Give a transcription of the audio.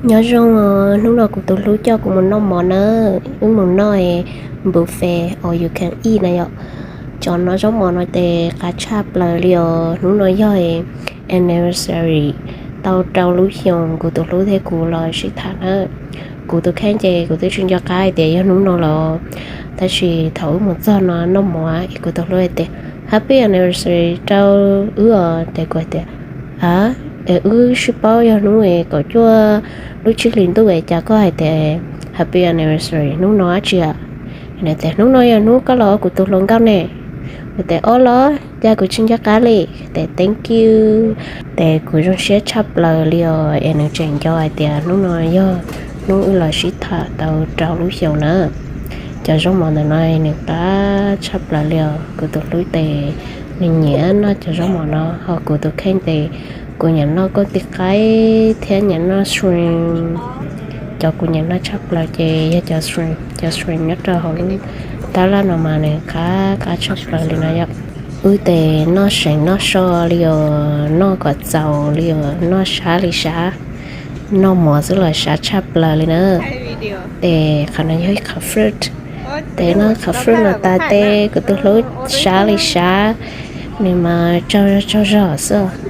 Nyob zoo, hnub no kuv tus hlub coj kuv mus noj mov na, wb mus noj buffet all you can eat na yom. Cov no zaub mov no ces qab tshaj plaws li os. Hnub no yog anniversary tau rau lub xyoos kuv tus hlub thiab kuv los sib tham na. Kuv tus kheej ces kuv twb tsis nco qab hais tias yog hnub no los, tab sis thaum wb mus txog no noj mov es kuv tus hlub hais tias happy anniversary rau wb os, ces kuv hais tias a, es wb sib paub yog hnub kaum cuaj lub tsib hlis ntuj es cas koj hais tias happy anniversary hnub no dab tsi a? Nws tias hnub no yog hnub koj los ua kuv tus hluas nkauj ne. Kuv tias o los cas kuv tsis nco qab li. Ces thank you. Ces kuv zoo siab tshaj plaws li os es nws tseem nco hais tias hnub no yog hnub wb los sib tham tau rau lub xyoos na. Cov zaub mov ntawm no nws qab tshaj plaws li os. Kuv tus hlub ces nws nyiam noj cov zaub mov no, ho kuv tus kheej ces kuv nyiam noj kauj tis qaib thiab nyiam noj shrimp. Cov kuv nyiam noj tshaj plaws ces yog cov shrimp. Cov shrimp nyob rau hauv lub tab laj no mas nws qab qab tshaj plaws li no yom. Wb ces noj seev noj so li os, noj kom txaus li os, noj sab li sab. Noj mov xwb los sab tshaj plaws li na. Ces qhov no yog ib qhov fruit. Ces noj qhov fruit no tas ces kuv tus hlub sab li sab, nws mas tsaug tsaug zog xwb.